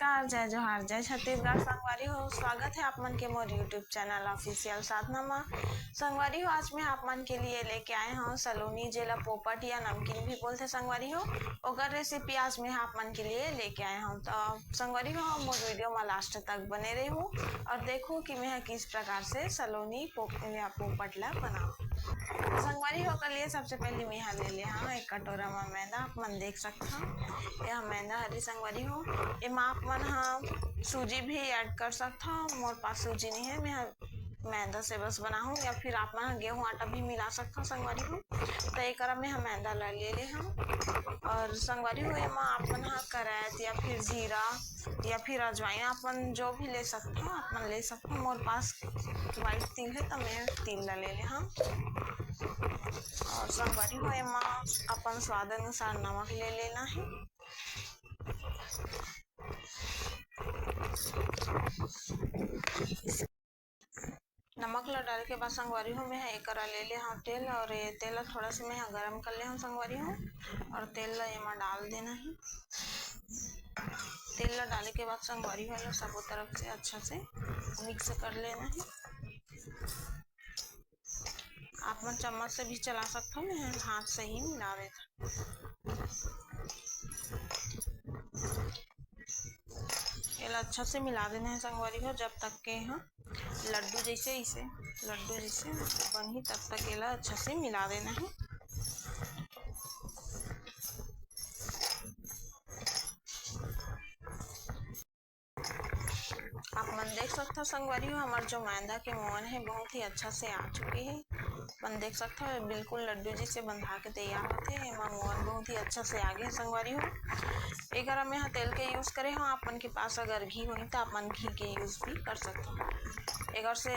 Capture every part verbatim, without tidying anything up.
नमस्कार, जय जोहार, जय छत्तीसगढ़ संगवारी हो। स्वागत है आप मन के मोर YouTube चैनल ऑफिशियल साधना मा। संगवारी हो, आज मैं आप मन के लिए लेके आए हूँ सलोनी, जेला पोपट या नमकीन भी बोलथे संगवारी हो। ओकर रेसिपी आज मैं आप मन के लिए लेके आए हूँ। तो संगवारी हो, मोर वीडियो मा लास्ट तक बने रहू और देखू कि मैं किस प्रकार से सलोनी पो-, या पोपट ला बनाऊँ। संगवारी हो, ओकर लिए सबसे पहले मैं यहाँ ले ले हूँ एक कटोरा मा मैदा। आप मन देख सकत हव, यह मैदा हरे संगवारी हो। एमा आप मन ह सूजी भी ऐड कर सकत हव। मोर पास सूजी नहीं है, मैं ह मैदा से बस बनाहूँ, या फिर आप मन ह गेहूं आटा भी मिला सकत हव संगवारी हो। तो एकरा में हम मैदा ला ले ले हव। और संगवारी हो, एमा आप मन ह करैत या फिर जीरा या फिर अजवाइन आप मन जो भी ले सकत हव, आप मन ले सकत हव। मोर पास व्हाइट तिल है, तो मैं तिल ला ले ले हव। और संगवारी हो, एमा अपन स्वाद अनुसार नमक ले लेना है। नमक ला डाल के बाद संगवारी हो, मैं ह एकरा ले ले हव तेल, और ये तेल ला थोड़ा सा मैं ह गरम कर ले हव संगवारी हो, और तेल ला एमा डाल देना है। तेल ला डाले के बाद संगवारी हो, एला सबो तरफ से अच्छा से मिक्स कर लेना है। आप मन चम्मच से भी चला सकत हव, मैं हाथ से ही मिला देत हव। एला अच्छा से मिला देना है संगवारी हो, जब तक के ह लड्डू जैसे, इसे लड्डू जैसे बनही, तब तक एला अच्छा से मिला देना है। आप मन देख सकत हव संगवारी हो, हमर जो मैदा के मोहन है बहुत ही अच्छा से आ चुके है। अपन देख सकत हव, बिल्कुल लड्डू जैसे बंधा के तैयार होथे। एमा मोहन बहुत ही अच्छा से आगे हे संगवारी हो। एकर में ह तेल के यूज करे हव, आप मन के पास अगर घी होही त आप मन घी के यूज भी कर सकत हव। एकर से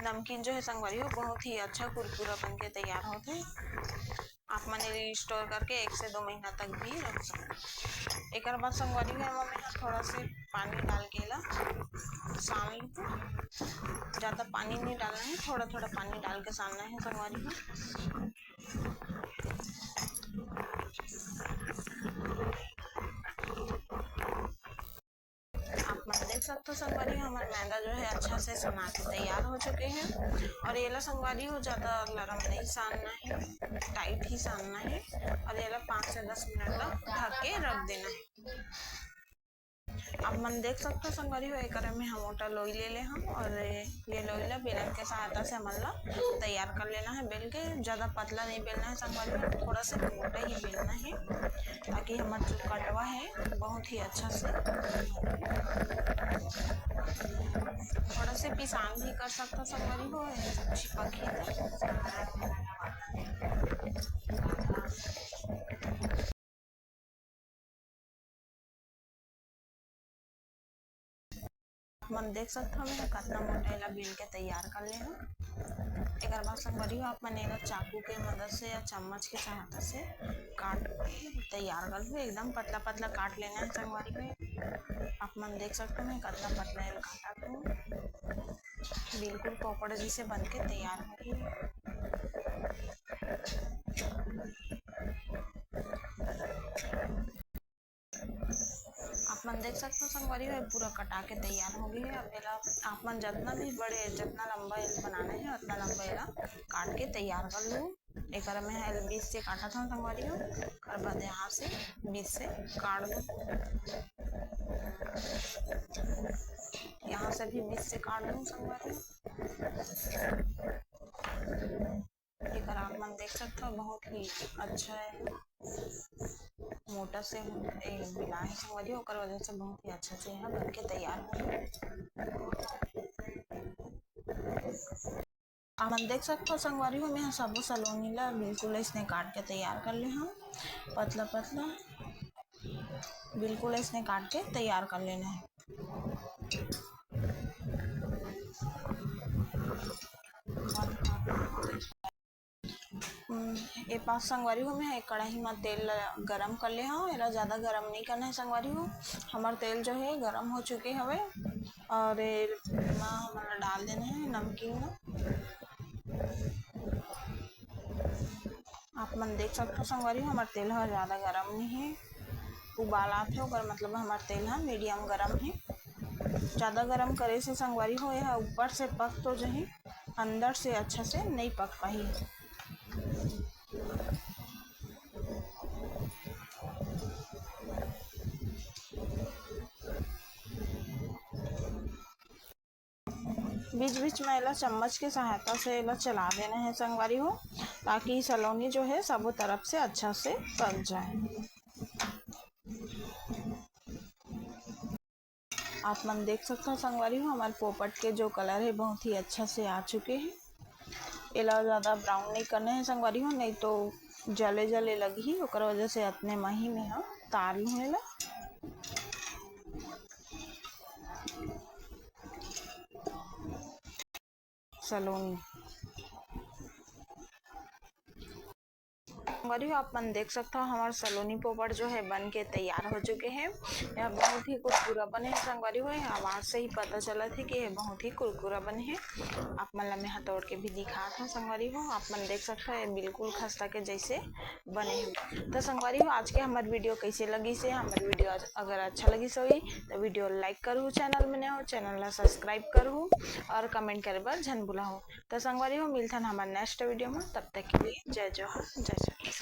नमकीन जो है संगवारी हो, बहुत ही अच्छा कुरकुरा बन के तैयार होथे। आप मन ये स्टोर करके एक से दो महीना तक भी रख सकते हैं। एकर बाद संगवारी हो, एमा मैं ह थोड़ा से पानी डाल के ला सान लेहूँ। ज़्यादा पानी नहीं डालना है, थोड़ा थोड़ा पानी डाल के सानना है संगवारी हो। आप मन देख सकते हो संगवारी, हमारे मैदा जो है अच्छा से सना के तैयार हो चुके हैं। और ये ला संगवारी हो, ज़्यादा लरम नहीं सानना है, टाइट ही सानना है। और ये ला पाँच से दस मिनट तक ढक के रख देना है। आप मन देख सकते हो संगवारी हो, एकर में हम मोटा लोई ले ले हन और ये लोई ला बेलन के सहायता से हमन ला तैयार कर लेना है। बेल के ज़्यादा पतला नहीं बेलना है संगवारी हो, थोड़ा सा मोटा ही बेलना है, ताकि हमर जो कटवा है बहुत ही अच्छा से, थोड़ा से पिसान भी कर सकता संगवारी हो, चिपक ही। आप मन देख सकत हव, मैं ह कतना मोटा एला बेल के तैयार कर ले हव। एकर बाद संगवारी हो, आप मन एला चाकू के मदद से या चम्मच के सहायता से काट के तैयार कर लो। एकदम पतला पतला काट लेना है संगवारी हो। आप मन देख सकत हव, मैं कतना पतला एला काटत हव। बिल्कुल पापड़ जैसे बन के तैयार होही। आप मन देख सकते हो संगवारी हो, पूरा कटा के तैयार हो गई है। अब एला आप मन जितना भी बड़े, जितना लंबा एल बनाना है, उतना लंबा एला काट के तैयार कर लो। एकर में है बीच से काटा था संगवारी हो, और बाद यहाँ से बीच से काट दो। यहाँ से भी बीच से काट दो संगवारी हो। एकर आप मन देख सकत हव, बहुत ही अच्छा है, मोटा से ए, मिला है संगवारी, ओकर वजह से बहुत ही अच्छा से यहाँ बन के तैयार हो। आप मन देख सकत हव संगवारी हो, मैं ह सबो सलोनी ला बिल्कुल अइसने काट के तैयार कर ले हव, पतला पतला, बिल्कुल अइसने काट के तैयार कर लेना है। हम्म, ए पास संगवारी हो, मैं ह एक कढ़ाई म तेल ल गरम कर ले हव। एला ज़्यादा गरम नहीं करना है संगवारी हो। हमर तेल जो है गरम हो चुके हवे और एमा हमन ला डाल देना है नमकीन ल। आप मन देख सकत हो संगवारी हो, हमर तेल ह ज़्यादा गरम नहीं है। उबाल आथे, ओकर मतलब हमर तेल ह मीडियम गरम हे। ज़्यादा गरम करे से संगवारी हो, एह ऊपर से पक तो जही, अंदर से अच्छा से नइ पक पाही। बीच-बीच में एला चम्मच के सहायता से एला चला देना है संगवारी हो, ताकि सलोनी जो है सबो तरफ से अच्छा से पक जाए। आप मन देख सकथव संगवारी हो, हमारे पोपट के जो कलर है बहुत ही अच्छा से आ चुके हैं। एला ज़्यादा ब्राउन नहीं करना है संगवारी हो, नहीं तो जले जले लगही, ओकर वजह से अतने म ही में ह तार लूँ एला। सलोनी। संगवारी हो, आप मन देख सकथव, हमार सलोनी पोपट जो है बन के तैयार हो चुके हैं। यह बहुत ही कुरकुरा बने हैं संगवारी हो, यह आवाज़ से ही पता चलत है कि यह बहुत ही कुरकुरा बने हैं। आप मन ला मैं ह तोड़ के भी दिखात हूँ संगवारी हो, आप मन देख सकथव, ये बिल्कुल खस्ता के जैसे बने हैं। तो संगवारी हो, आज के हमार वीडियो कैसे लगिस हे? हमार वीडियो अगर अच्छा लगिस होही तो वीडियो लाइक करहू, चैनल में नए हो चैनल ला सब्सक्राइब करहू और कमेंट करे बर झन भुलाहू। तो संगवारी हो, मिलथन हमार नेक्स्ट वीडियो में, तब तक के लिए जय जोहार, जय छत्तीसगढ़।